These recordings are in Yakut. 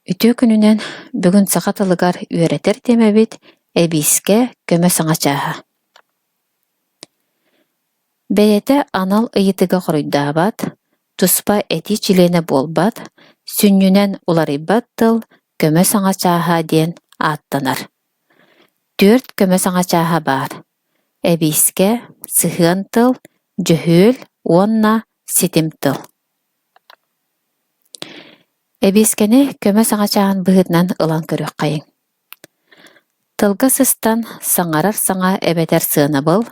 Үтүө күнүнэн бүгүн саха тылыгар үөрэтэр тиэмэбит эбиискэ көмө саҥа чааһа. Бэйэтэ анал ыйытыга хоруйдаабат, туспа этии чилиэнэ буолбат, сүнньүнэн уларыйбат тыл көмө саҥа чааһа диэн ааттанар. Түөрт көмө саҥа чааһа баар: эбиискэ, сыһыан тыл, дьөһүөл уонна ситим тыл. Эбиискэни көмө саҥа чааһын быһыытынан ылан көрүөххэйиҥ. Тылга сыстан саҥарар саҥа эбэтэр сыанабыл,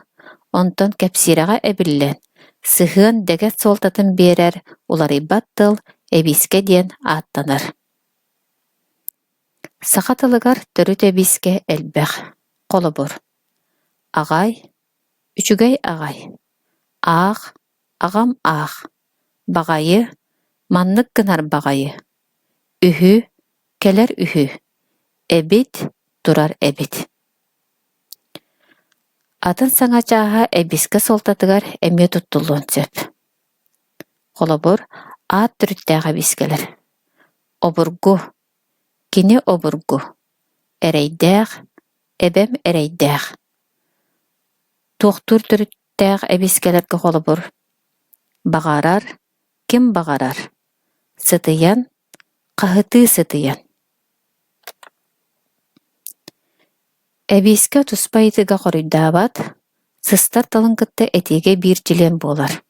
онтон кэпсиирэҕэ эбиллэн, сыһыан дэгэт суолтатын биэрэр уларыйбат тыл эбиискэ диэн ааттанар. Саха тылыгар төрүт эбиискэ элбэх. Холобур, аҕай, үчүгэй аҕай, аах, аҕам аах, баҕайы, маннык гынар баҕайы, үһү, кэлэр үһү, эбит, турар эбит. Атын саҥа чааһа эбиискэ суолтатыгар эмиэ туттуллуон сөп. Холобур, аат төрүттээх эбиискэлэр. Обургу, кини обургу, эрэйдээх, эбэм эрэйдээх. Туохтуур төрүттээх эбиискэлэргэ холобур, баҕарар, ким баҕарар, сытыйан, хаһытыы сытыйан. Эбиискэ туспа ыйытыыга хоруйдаабат, сыстар тылын кытта этиигэ биир чилиэн буолар.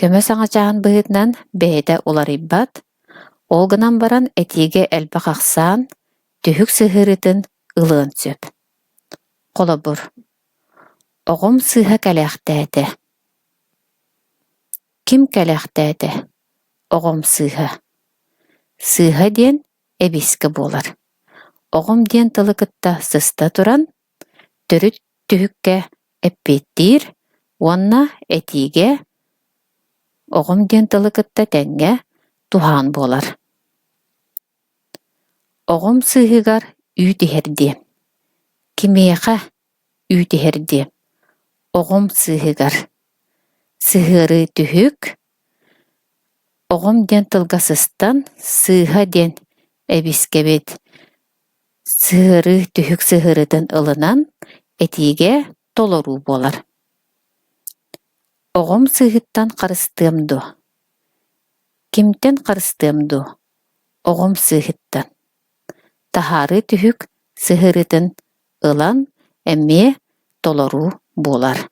Көмө саҥа чааһын быһыытынан бэйэтэ уларыйбат, ол гынан баран этиигэ элбэх ахсаан, түһүк сыһыарыытын ылыан сөп. Холобур, оҕом сыыһа кэлээхтээтэ. Ким кэлээхтээтэ? Оҕом сыыһа. Сыыһа диэн эбиискэ буолар. Оҕом диэн тылы кытта сыста туран, төрүт түһүккэ эппиэттиир уонна этиигэ оҕом диэн тылы кытта тэҥҥэ туһаан буолар. Оҕом сыыһыгар үүт иһэрдиэм, кимиэхэ үүт иһэрдиэм, оҕом сыыһыгар. Сыһыарыы түһүк, оҕом диэн тылга сыстан, сыыһа диэн эбискэбит сыһыарыы түһүк сыһыарыытын ылынан этиигэ толоруу буолар. Оҕом сыыһыттан харыстыам дуо? Кимтэн харыстыам дуо? Оҕом сыыһыттан. Таһаарыы түһүк сыһыарыытын ылан эмиэ толоруу буолар.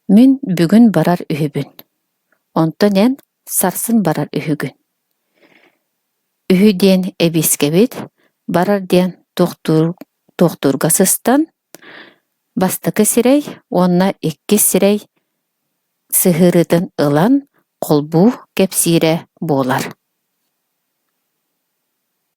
Мин бүгүн барар үһүбүн, онтон эн сарсын барар үһүгүн. Үһү диэн эбиискэбит, барар диэн туохтуурга сыстан, бастакы сирэй уонна иккис сирэй сыһыарыытын ылан холбуу кэпсиирэ буолар.